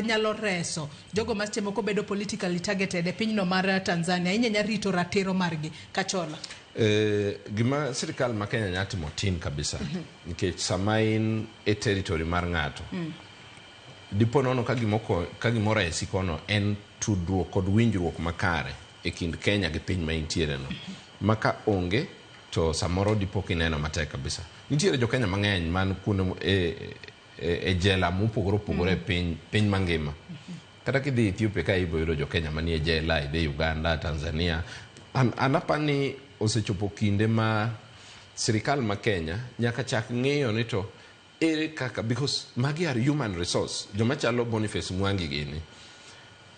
nyalo reso jogo ma seche moko bedo politically targeted e pinyno mar Tanzania, inya nya rito ratiro margi Kachola? Gima sirikal ma Kenya nya timo tin kabisa nikech sama in e territory mar ng'ato, dipo nono ka gimoko ka gimoro e kono en tudruok kod winjruok makare e kind Kenya gi piny ma intiere no ma ka onge to samoro dipo kineno matek kabisa. Nitiere jo Kenya mang'eny man kuonde e jela mopogore opogore e piny mangima. Kata kidhi Ethiopia ka ibo yudo jo Kenya manie jela, idhi Uganda, Tanzania. An apani osechopo kinde ma sirikal ma Kenya nyaka chak ng'iyo ni to ere kaka, because magi are human resource. Joma chalo Boniface Mwangi gini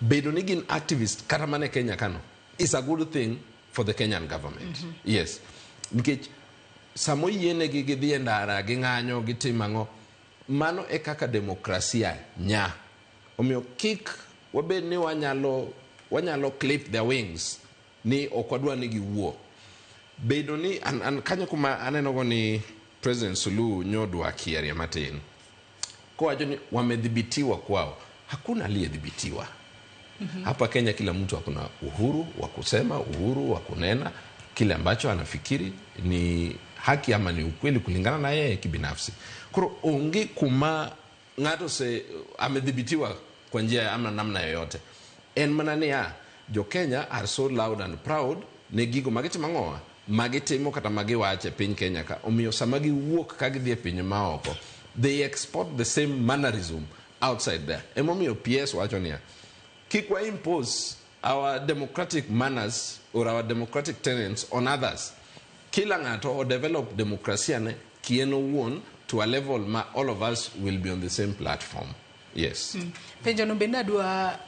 bedo ni gin activist kata mana e Kenya kano is a good thing for the Kenyan government. Yes, nikech samoyienegi gidhi e ndara, ging'anyo, gitimo ang'o, mano e kaka demokrasia nya. Omiyo kik wabed ni wanyalo clip their wings ni ok wadwa ni giwuo. Bedo ni an kanyo kuma aneno go ni President Suluhu nyodwa kierie matin kowacho ni wamedhibitiwa kwao. Hakuna aliyedhibitiwa. Hapa Kenya kila mtu akona uhuru wa kusema, uhuru wa kunena kile ambacho anafikiri ni haki ama ni ukweli kulingana na yeye kibinafsi. Koro onge kuma ng'ato se amedhibitiwa kwa njia ama namna yoyote. En mana niya, jo Kenya are so loud and proud ne gigo magitimo ang'owa magitimo kata magiwacho e piny Kenya ka. Omiyo sama giwuok ka gidhi e pinje maoko, they export the same mannerism outside there. Emomiyo PS wacho niya, kik wa impose our democratic manners or our democratic tenets on others. Kila ng'ato o develop demokrasia ne kien owuon to a level ma all of us will be on the same platform. Yes. Penjo no bende adwa